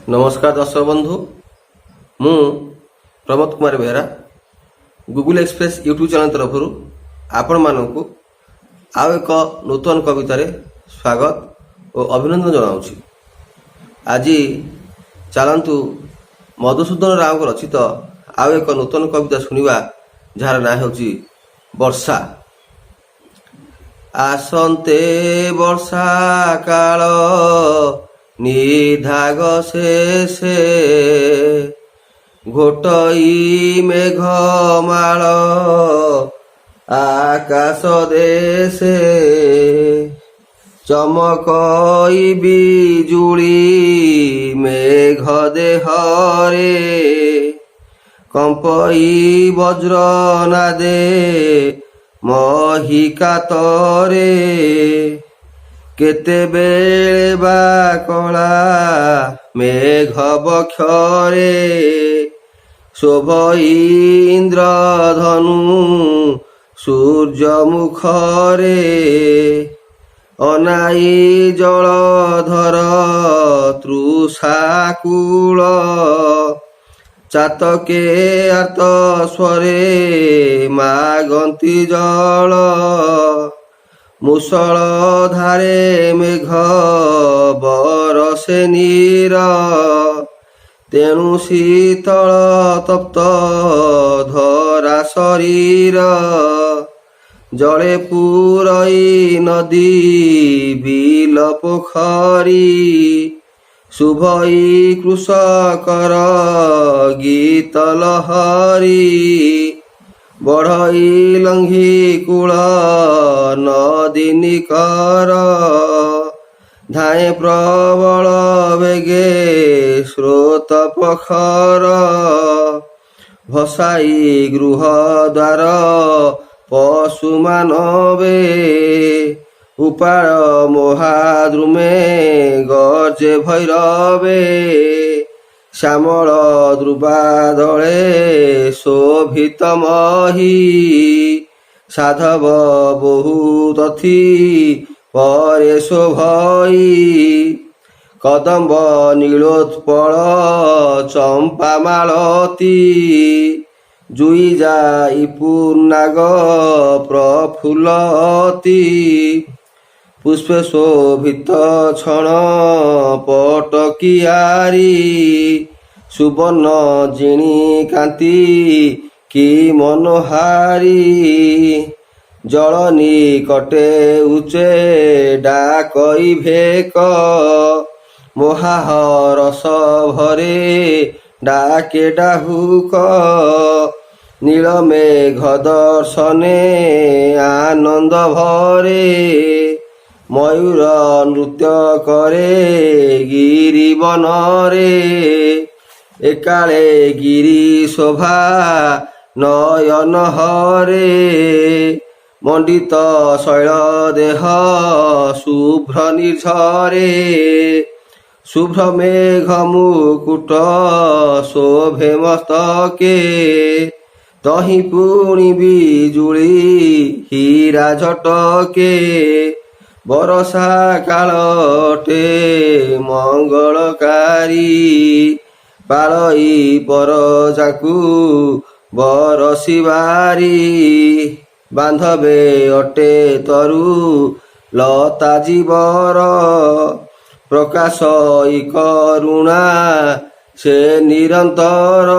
ନମସ୍କାର ଦର୍ଶକ ବନ୍ଧୁ, ମୁଁ Pramod Kumar Behera, Google express YouTube channel ତରଫରୁ ଆପଣମାନଙ୍କୁ ଆଉ ଏକ ନୂତନ କବିତାରେ ସ୍ୱାଗତ ଓ ଅଭିନନ୍ଦନ ଜଣାଉଛି। ଆଜି ଚାଲନ୍ତୁ, ମଧୁସୂଦନ ରାଓଙ୍କ ରଚିତ ଆଉ ଏକ ନୂତନ କବିତା ଶୁଣିବା, ଯାହାର ନାଁ ହେଉଛି ବର୍ଷା। ଆସନ୍ତେ ବର୍ଷା କାଳ ନିଦାଘ ଶେଷେ, ଘୋଟଇ ମେଘମାଳ ଆକାଶ ଦେଶେ। ଚମକଇ ବିଜୁଳି ମେଘ ଦେହରେ, କମ୍ପଇ ବଜ୍ର ନାଦେ ମହିକାତରେ। କେତେବେଳେ ବା କଳା ମେଘ ବକ୍ଷରେ ଶୋଭଇ ଇନ୍ଦ୍ରଧନୁ ସୂର୍ଯ୍ୟ ମୁଖରେ। ଅନାଇ ଜଳଧର ତୃଷାକୁଳ, ଚାତକେ ଆର୍ତ୍ତ ସ୍ୱରେ ମାଗନ୍ତି ଜଳ। ମୂଷଳ ଧାରେ ମେଘ ବରସେ ନୀର, ତେଣୁ ଶୀତଳ ତପ୍ତ ଧରା ଶରୀର। ଜଳେ ପୂରଇ ନଦୀ ବିଲ ପୋଖରୀ, ଶୁଭଇ କୃଷକର ଗୀତ ଲହରୀ। ବଢ଼ଇ ଲଙ୍ଘି କୂଳ ନଦୀ ନିକର, ଧାଏଁ ପ୍ରବଳ ବେଗେ ସ୍ରୋତ ପ୍ରଖର। ଭସାଇ ଗୃହ ଦ୍ୱାର ପଶୁ ମାନବେ, ଉପାଳ ମହାଦ୍ରୁମେ ଗର୍ଜେ ଭୈରବେ। ଶ୍ୟାମଳ ଦୁର୍ବାଦଳେ ଶୋଭିତ ମହୀ, ସାଧବ ବୋହୂ ତଥି ପରେ ଶୋଭଇ। କଦମ୍ବ ନୀଳୋତ୍ପଳ ଚମ୍ପା ମାଳତୀ, ଜୁଇ ଯାଇ ପୁନ୍ନାଗ ପ୍ରଫୁଲ୍ଲତି। ପୁଷ୍ପେ ଶୋଭିତ ଛଣ ପଟକିଆରି, ସୁବର୍ଣ୍ଣ ଜିଣି କାନ୍ତି କି ମନୋହାରୀ। ଜଳ ନିକଟେ ଉଚ୍ଚେ ଡାକଇ ଭେକ, ମହାହରଷ ଭରେ ଡାକେ ଡାହୁକ। ନୀଳ ମେଘ ଦର୍ଶନେ ଆନନ୍ଦ ଭରେ, ମୟୂର ନୃତ୍ୟ କରେ ଗିରିବନରେ। ଏକାଳେ ଗିରି ଶୋଭା ନୟନ ହରେ, ମଣ୍ଡିତ ଶୈଳ ଦେହ ଶୁଭ୍ର ନିର୍ଝରେ। ଶୁଭ୍ର ମେଘ ମୁକୁଟ ଶୋଭେ ମସ୍ତକେ, ତହିଁ ପୁଣି ବିଜୁଳି ହୀରା ଝଟକେ। ବରଷା କାଳଟେ ମଙ୍ଗଳକାରୀ, ପାଳଇ ପରଜାକୁ ବରଷିବାରି। ବାନ୍ଧବେ ଅଟେ ତରୁ ଲତା ଜୀବର, ପ୍ରକାଶଇ କରୁଣା ସେ ନିରନ୍ତର।